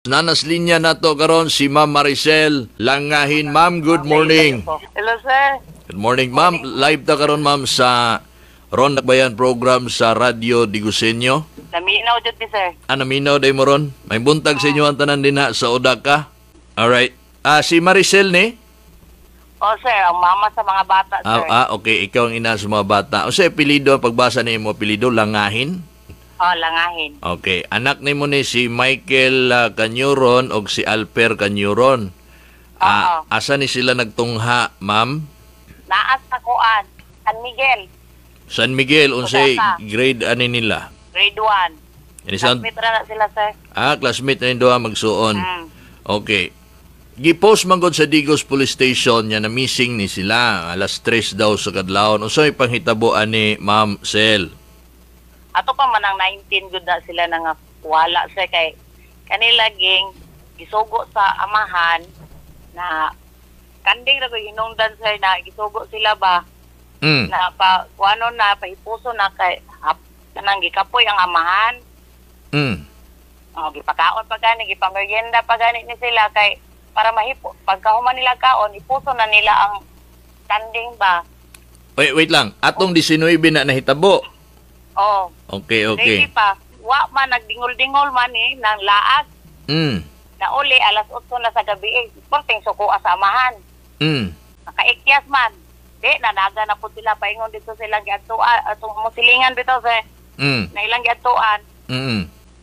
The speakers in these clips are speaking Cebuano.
Naa sa linya nato karon si Ma'am Maricel Langahin. Ma'am, good morning. Hello, sir. Good morning, ma'am. Live ta karon, ma'am, sa Ron Dakbayan program sa Radyo Diguseño. Naminaw jud ni, sir. Ah, naminaw day mo ron. May buntag sa inyo ang tanan dinha sa Odaka. Alright. Ah, si Maricel ni? Oh, sir, ang mama sa mga bata, sir. Ah, okay. Ikaw ang ina sa mga bata. O sa apelyido, ang pagbasa ni mo apelyido, Langahin? Oh, Langahin. Okay. Anak nimo ni si Michael Kanyuron o si Alper Kanyuron. Ah, asa ni sila nagtungha, ma'am? Naa sa kuan, San Miguel. San Miguel, unsay Odaka. Grade ani nila? Grade 1. Ini sa Classmate ra na sila, sir. Ah, classmate na yung duha magsuon. Okay. Gipost man gud sa Digos Police Station nya na missing ni sila alas 3 daw sa kadlawon. Unsay panghitabo ani, Ma'am Sel? Ato pa man ang 19 gud na sila na nga wala, sir, kay kanila ging gisugo sa amahan na kanding ra ko hinungdan, sir, na gisugo sila ba na pa kuano na pahipuso na kay hap, kanang gikapoy ang amahan. Oh, gipakaon pa gani, gipameryenda pa gani ni sila kay para mahipo pagkahuman nila kaon, ipuso na nila ang kanding ba. Wait, wait lang. Atong 19 na nahitabo. Oh, Okay. ready pa. Wa man nagdingol-dingol man eh nang laag. Na uli alas 8 na sa gabi eh, porting suko sa amahan. Nakaikyas man. Di nanaga na po sila paingon dito silang giadtuan atong musilingan bitaw sir na ilang giadtuan.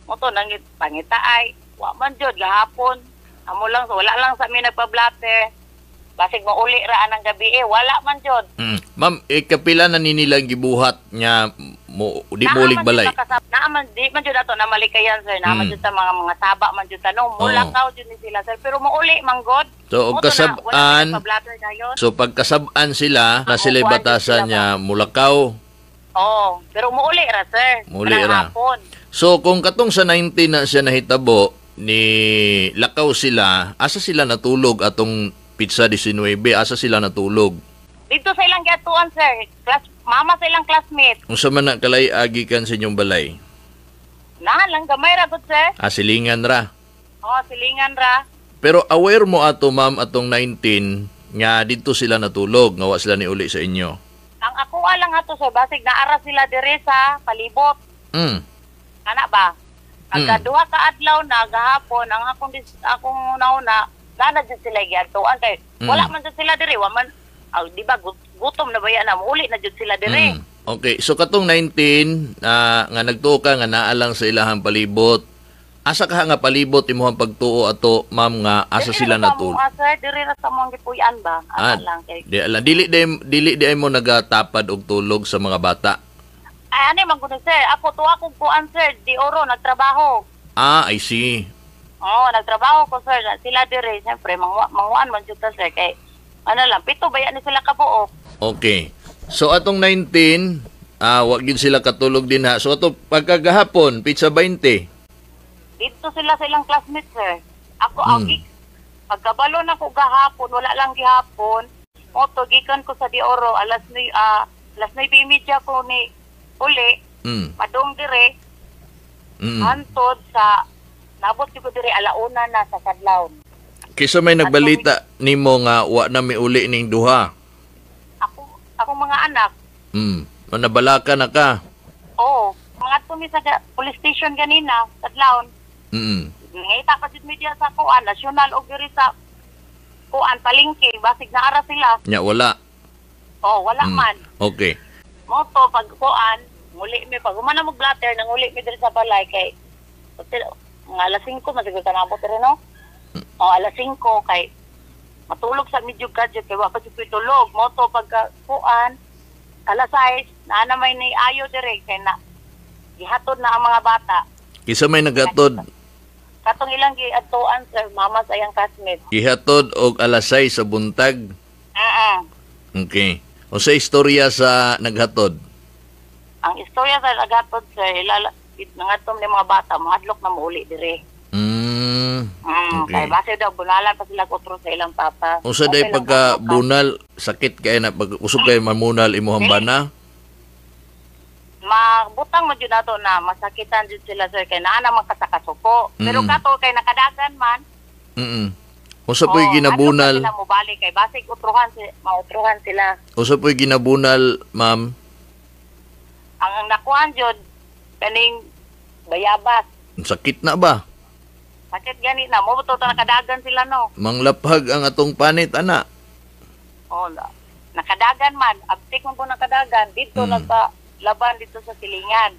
Mo to nang pangita ay wa man jud gahapon. Amo lang wala lang sa mi nagpa-blatter. Basig mauli ra anang gabi eh, wala man jud. Ma'am, eh, kapila na ni nilang gibuhat nga mo di mo ulig balay? Naa man di man jud ato na malikayan, sir. Naa man jud sa mga saba man jud tanong. Mulakaw jud ni sila, sir, pero mauli man god. So, og Mo to na, wala kasab-an, may nagpa-blatter dayon. So pagkasab-an sila, na sila Kuwan jud batasan sila niya mulakaw. Oo, pero muuli ra, sir. Muuli Kanang ra. hapon. So kung katong sa 19 na siya nahitabo ni lakaw sila, asa sila natulog atong pizza 19? Asa sila natulog? Dito sa ilang giatuan, sir. Class, mama sa ilang classmate. Unsa man na kalay agikan sa inyong balay? Nahan lang gamay ra gud, sir. Ah, silingan ra. Oo, silingan ra. Pero aware mo ato, ma'am, atong 19 nga dito sila natulog, nga wa sila ni uli sa inyo? Ang ako lang ato, sir, basig naara sila dire sa palibot. Ana ba? Pagka duha ka adlaw na gahapon ang akong nauna, gana jud sila giadtuan kay wala man jud sila dire, wa man aw, di ba gutom na ba yan na muuli na jud sila dire. Okay, so katong 19 nga nagtuo ka nga naa lang sa ilahang palibot. Asa ka nga palibot imuhang pagtuo ato, ma'am, nga asa Diri sila ra sa natulog? amoa, sir, diri ra sa among gipuy-an ba? Ah, Ana lang kay di ala dili di mo nagatapad og tulog sa mga bata. Ay, ani man gud, sir. Ako tuwa kog kuan, sir, di oro nagtrabaho. Ah, I see. Oo, nagtrabaho ko, sir. Sila dire, siyempre manguan man jud ta, sir, kay ano lang 7 ba yan ni sila kabuok. Okay. So atong 19, wa gyud sila katulog din ha. So ato pagkagahapon, pizza 20. Dito sila sa ilang classmates, sir. Ako, ang pagkabalo na ko gahapon, wala lang gihapon. Moto, gikan ko sa Dioro, alas 9:30 ko ni uli, padung dire, hantod sa, nabot ko dire alauna na sa kadlawon. Kisa may nagbalita nimo nga wa na mi uli ning duha? Ako, akong mga anak. Nabalaka na ka. Oo, mga mi sa police station ganina, kadlawon. Ngita pa jud media sa kuan, national og diri sa kuan, palengke, basig naara sila. Nya wala. Oh, wala man. Moto pag kuan, muli mi pag humana mo blatter nang uli mi diri sa balay kay mga alas 5 masiguro ta nabot diri, no? O alas 5 kay matulog sa medyo gadget kay wa pa jud ko'y tulog. Moto pagka kuan alas 6 naa na may ni ayo diri kay na gihatod na ang mga bata. Kisa may nagatod? Katong ilang giadtuan, sir, mama sa iyang classmate. Gihatod og alas 6 sa buntag. Okay. Unsa istorya sa naghatod? Ang istorya sa naghatod, sir, ilala nangatom ni mga bata, mahadlok na muuli dire. Kay base daw bunalan pa sila otro sa ilang papa. Unsa day Okay lang pagka ako ka. Bunal, sakit kay na pag usog kay mamunal imuhang Dili. bana? Ma Mabutang mo jud nato na masakitan jud sila, sir, kay naa naman ka sa kasuko. Pero kato kay nakadagan man. Usa po'y Oh, ginabunal. adto pa sila mobalik kay basig utruhan si mautruhan sila. Usa po'y ginabunal, ma'am? Ang nakuan jud kaning bayabas. Sakit na ba? Sakit gani na mo to nakadagan sila, no. Manglaphag ang atong panit ana. Oh, nakadagan man, abtik man ko nakadagan dito nagpa laban dito sa silingan.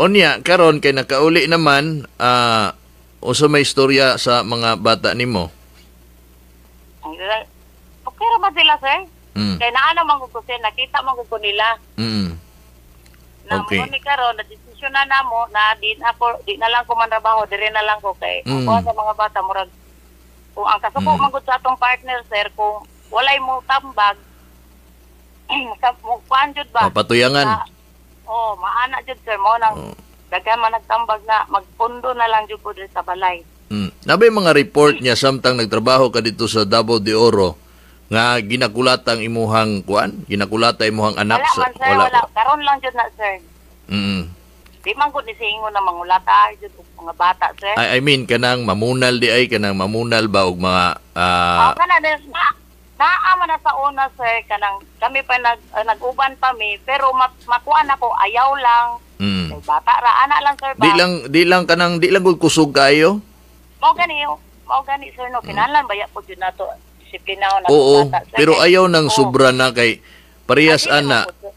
Unya karon kay nakauli naman, usa may istorya sa mga bata nimo? Okay ra ba sila, sir? Kay naa naman ko sir, nakita man ko nila. Na mo ni karon na desisyon na namo na di na ako, di na lang ko mantrabaho, diri na lang ko kay ako sa mga bata murag kung ang kasuko man gud sa atong partner, sir, kung walay mo tambag sa mo kuan jud ba? Mapatuyangan. Na, oh, maana jud, sir, mo nang daghan man nagtambag na magpundo na lang jud ko diri sa balay. Nabay mga report niya samtang nagtrabaho ka dito sa Davao de Oro nga ginakulatang imuhang kuan, ginakulata imuhang anak Wala sa man, sir, wala. Karon lang jud na, sir. Di man gud ni siingon na mangulata jud og mga bata, sir. I mean kanang mamunal di ay kanang mamunal ba og mga Oh, kana na naa man na sa una, sir, kanang kami pa nag-uban pa mi, pero makuan ako ayaw lang. Kay bata ra ana lang, sir ba. Di lang kanang di lang gud kusog kayo. Mao gani, sir, no, kinahanglan baya po jud nato disiplinahon nato Oo, bata, sir. pero ayaw nang sobra na kay parehas Dili ana. man po, sir.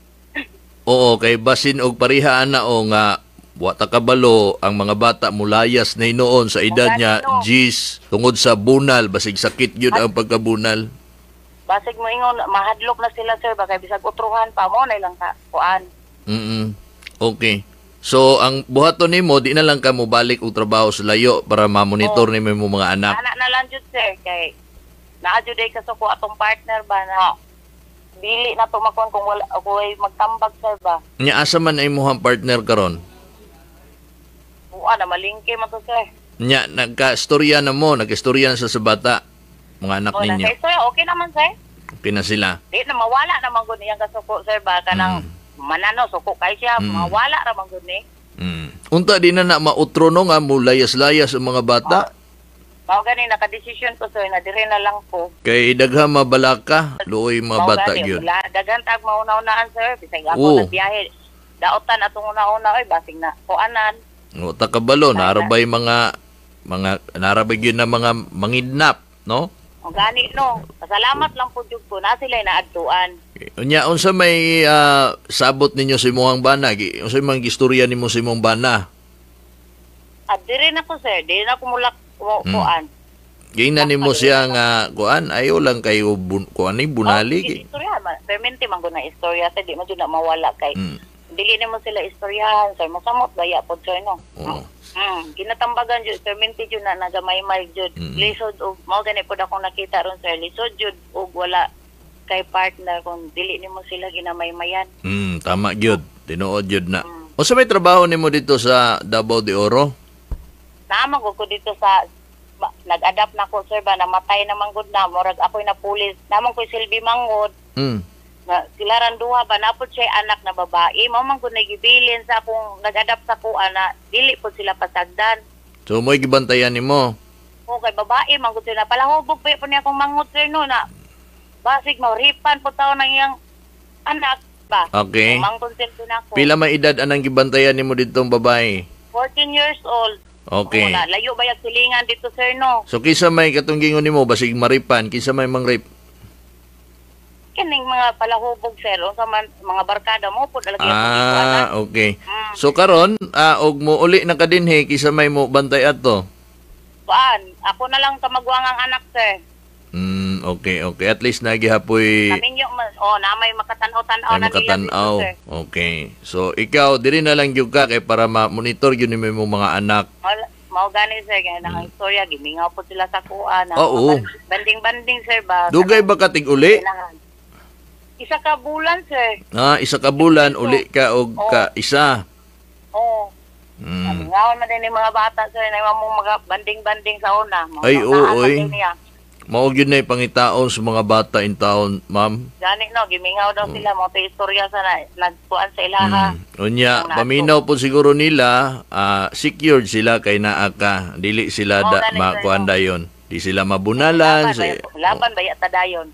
Oo, kay basin og pareha ana o nga wa ta kabalo ang mga bata mulayas na noon sa edad Gani, niya no. gis tungod sa bunal, basig sakit gyud ang pagkabunal. Basig mo ingon mahadlok na sila, sir, ba kay bisag utruhan pa mo na ilang ka kuan. Okay. So ang buhaton nimo, di na lang ka mobalik og trabaho sa layo para ma-monitor nimo imong mga anak. Ana na lang jud, sir, kay naa jud ay kasuko atong partner ba na dili na to makuan kung wala ako ay magtambag, sir, ba. Nya asa man ay imong partner karon? Buwa na malingke man to, sir. Nya nagka-istorya na mo, nagka-istorya na sa bata, mga anak Oh, ninyo. nasa istorya okay naman, sir. Okay na sila. Di na mawala naman gud iyang kasuko, sir, ba kanang manano suko kay siya, mawala ra man gud ni. Unta di na na mautro no nga mulayas-layas ang mga bata. Mao gani nakadesisyon ko, sir, na dire na lang ko. Kay daghan mabalaka, luoy mga Mao bata gani, gyud. wala daghan tag mauna-unaan, sir, bisag ako nagbiyahe. Daotan atong una-una oy basig na kuanan. O ta kabalo, narabay mga mga narabay gyud na mga mangidnap, no? O gani no. Pasalamat lang po jud ko na sila naadtuan. Unya unsa may sabot ninyo sa imong bana? Unsa may mga gistorya nimo sa imong bana? At dire na ko, sir, dire na ko mulak kuan. Giingnan nimo siya nga kuan, ayo lang kayo kuan ni bunali. Oh, istorya man. Permente man gud na istorya, sir, di man jud na mawala kay dili nimo sila istoryahan, sir, mosamot baya pod, sir, no. Oo. Ginatambagan jud, permente jud na nagamaymay jud. Lisod og mao gani pod akong nakita ron, sir, lisod jud og wala kay partner kung dili nimo sila ginamaymayan. Tama gyud. Tinuod gyud na. Unsa may trabaho nimo dito sa Davao de Oro? Naman ko dito sa nag-adapt na ko, sir, ba namatay naman gud na murag ako'y napulis naman ko'y silbi mangod na sila ran duha ba napod siya anak na babae mao man gud nagibilin sa akong nag-adapt sa kuha na dili pud sila pasagdan. So mo'y gibantayan nimo. O kay babae man gud sila palahubog pa po niya akong manghod, sir, no, na basig mauripan po taon ng iyang anak ba. Mangkon silbi na ako. Pila may edad anang gibantayan nimo ditong babae? 14 years old. Oo, na, layo ba yung silingan dito, sir, no? So kinsa may katong gingon nimo basig maripan, kinsa may mangrip? Kining mga palahubog, sir, unsa man mga barkada mo pud lagi akong. Ah, okay. So karon, og mo uli na ka dinhi, kinsa may mo bantay ato? Kuan, ako na lang kamagwangang anak, sir. Okay. At least nagihapoy Kaminyo man, oh, na may makatanaw-tanaw ay na nila dito, makatan-aw. sir. Okay. So ikaw diri na lang gyud ka kay para ma-monitor gyud nimo imong mga anak. Mao gani, sir, kaya nang istorya gimingaw po sila sa kuan. Oo. Banding-banding, sir, ba. Dugay ba ka tig-uli? Kailangan. Isa ka bulan, sir. Ah, isa ka bulan uli ka og ka isa. Oo. Mingaw man din yung mga bata, sir, na mong mga banding-banding sa una. Mga Ay, oo, naan oy. man din niya. Mao gyud na pangitaon sa mga bata in town, ma'am. Gani no, gimingaw daw sila mo istorya sa na, nagkuan sa ilaha. Unya, Ang nato. Paminaw po siguro nila, secured sila kay naa ka. Dili sila Oo, da, gani, sir, makuan no. dayon. Di sila mabunalan. Laban laban ba ta dayon?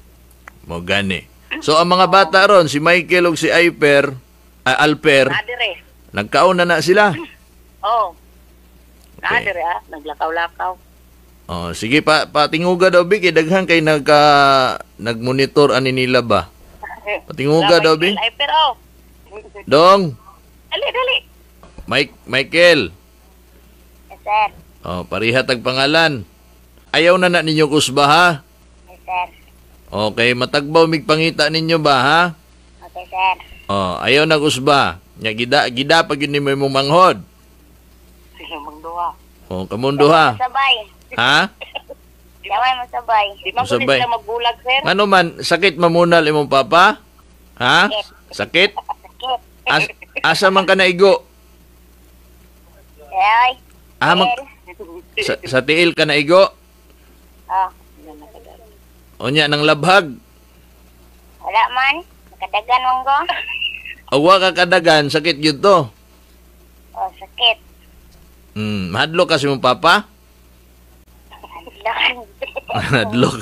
Mo gani. So ang mga bata ron, si Michael ug si Aiper, Alper, Na dire. Nagkaon na na sila. Oh. Na Okay. dire ah, naglakaw-lakaw. Oh, sige pa, patinguga daw bi kay daghan kay nagmonitor ani nila ba. Patinguga daw bi. Ay pero. Dong, Dali, dali. Mike Michael. Yes, sir. Oh, pareha tag pangalan. Ayaw na na ninyo kusba ha. Yes, sir. Okay, matagbaw mig pangita ninyo ba ha? Okay, sir. Oh, ayaw na kusba. Nya gida gida pag yun nimo imong manghod. Sila mang duha. Oh, kamundo ha. Sabay. Ha? Sabay mo sabay. Di man pud Sabay. sila magbulag, sir. Ngano man sakit mamunal imong papa? Ha? Sakit? Sakit. Asa man ka naigo? Ay. Ah, sa tiil ka naigo? Oh, Unya nang labhag. Wala man. Nakadagan man ko. Awa ka kadagan, sakit gyud to. Oh, sakit. Mahadlok ka sa imong papa? Mahadlok.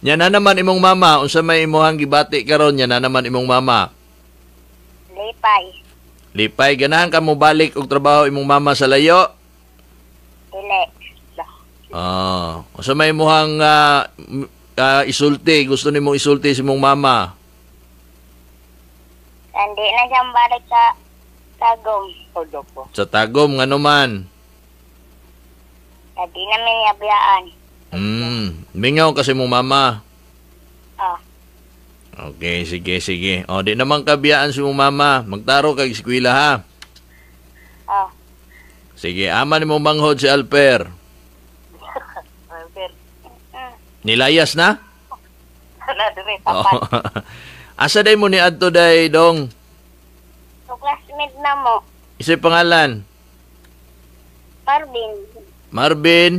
Nya na naman imong mama, unsa may imong gibati karon nya na naman imong mama. Lipay. Lipay, ganahan ka mo balik og trabaho imong mama sa layo? Dili. Ah, unsa may imong isulti, gusto nimo isulti sa imong mama? Hindi na siyang balik sa Tagum. Sa Tagum ngano man? Di namin yabiyaan. Mingaw kasi mong mama. Oh. Okay, sige, sige. O, di naman kabiyaan si mong mama. Magtaro kag eskwela ha. Oh. Sige, ama ni mong manghod si Alper. Alper. Nilayas na? Na dire tapat. Asa day mo ni adto day dong? So, classmate na mo. Isa'y pangalan? Marvin. Marvin.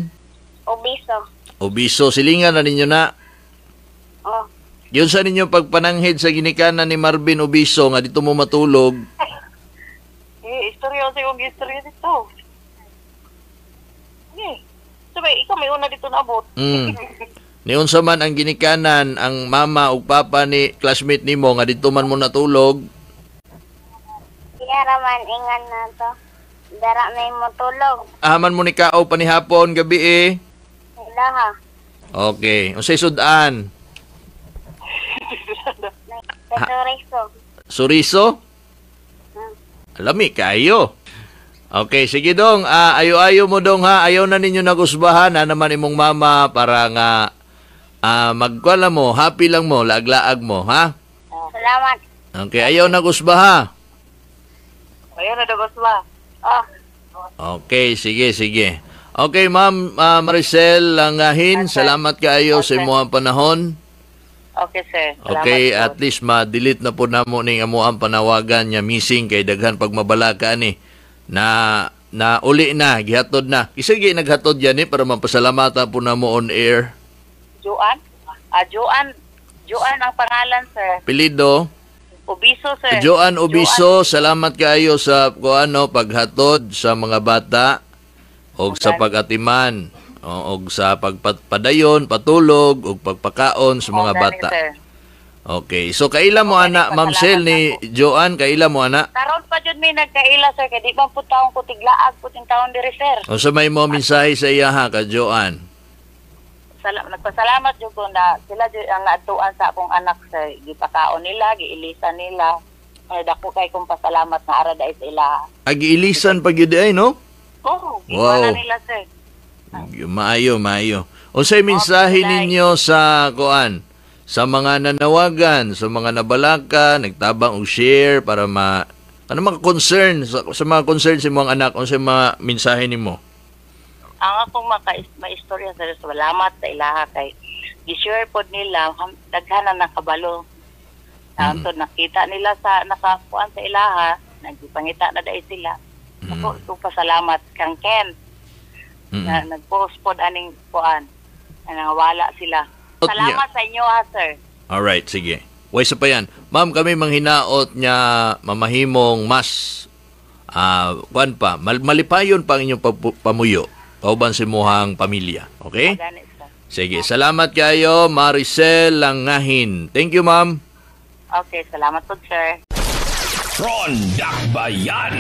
Obiso. Obiso, silingan na ninyo na. Oh. Yun sa ninyo pagpananghid sa ginikanan ni Marvin Obiso nga dito mo matulog. Eh, istorya sa iyong istorya dito. Eh, sabay, ikaw may una dito naabot. Niun sa man ang ginikanan ang mama ug papa ni classmate nimo nga dito man mo natulog. Siya raman ingan na to. Dara may motulog. Aman mo ni kao panihapon gabi eh. Ilaha. Okay. Unsay sudan? Sa Suriso? Alami kayo. Okay, sige dong. Ayo-ayo mo dong ha. Ayaw na ninyo nagusbahan na naman imong mama para nga magkwala mo, happy lang mo, laag-laag mo, ha? Salamat. Okay, ayaw nagusba ha. Ayaw na nagusba. Oh. Okay, sige, sige. Okay, ma'am Maricel Langahin, salamat kaayo sa imong panahon. Okay, sir. Salamat Okay, po. at least ma-delete na po namo ning amuang panawagan niya missing kay daghan pagmabalaka ni na na uli na, gihatod na. Sige, naghatod yan eh para mapasalamatan po namo on air. Joan? Joan. Joan ang pangalan, sir. Pilido. Obiso, sir. Joan Obiso, salamat kaayo sa kuano paghatod sa mga bata og sa pag-atiman og sa pagpadayon, patulog og pagpakaon sa mga Oh, gani, bata. sir. Okay. So kaila mo ana, Ma'am Sel ni Joan, kaila mo ana? Karon pa jud may nagkaila, sir, kay di ba pud taon ko tiglaag pud ting taon diri, sir. Unsa may mo mensahe sa iya ha ka Joan? Nagpasalamat jud ko na sila jud ang naadtuan sa akong anak, sir. Gipakaon nila, giilisan nila. Ay, dako kay kong pasalamat na ara dai sa ila. Agi-ilisan pa gyud ay no? Oo, Wow. wow. nila, sir. Maayo, maayo. Unsay mensahe ninyo sa kuan? Sa mga nanawagan, sa mga nabalaka, nagtabang og share para ma ano mga concern sa mga concern sa imong anak, unsay mga mensahe nimo? Ang akong maistorya, sir, salamat sa ilaha kay gi-share pod nila daghan na nakabalo. Mm. Nakita nila sa nakakuan sa ilaha, nagpangita na dai sila. Ako mm. pasalamat kang Ken na nag-post pod aning kuan na nangawala sila. Salamat sa inyo ha, sir. Alright, sige. Way sa pa yan. Ma'am, kami manghinaot niya mamahimong mas kuan pa, malipayon pa ang inyong pamuyo kauban sa imuhang pamilya. Okay? Gani, sir. Sige, salamat kayo, Maricel Langahin. Thank you, ma'am. Okay, salamat po, sir. Ronda Bayan.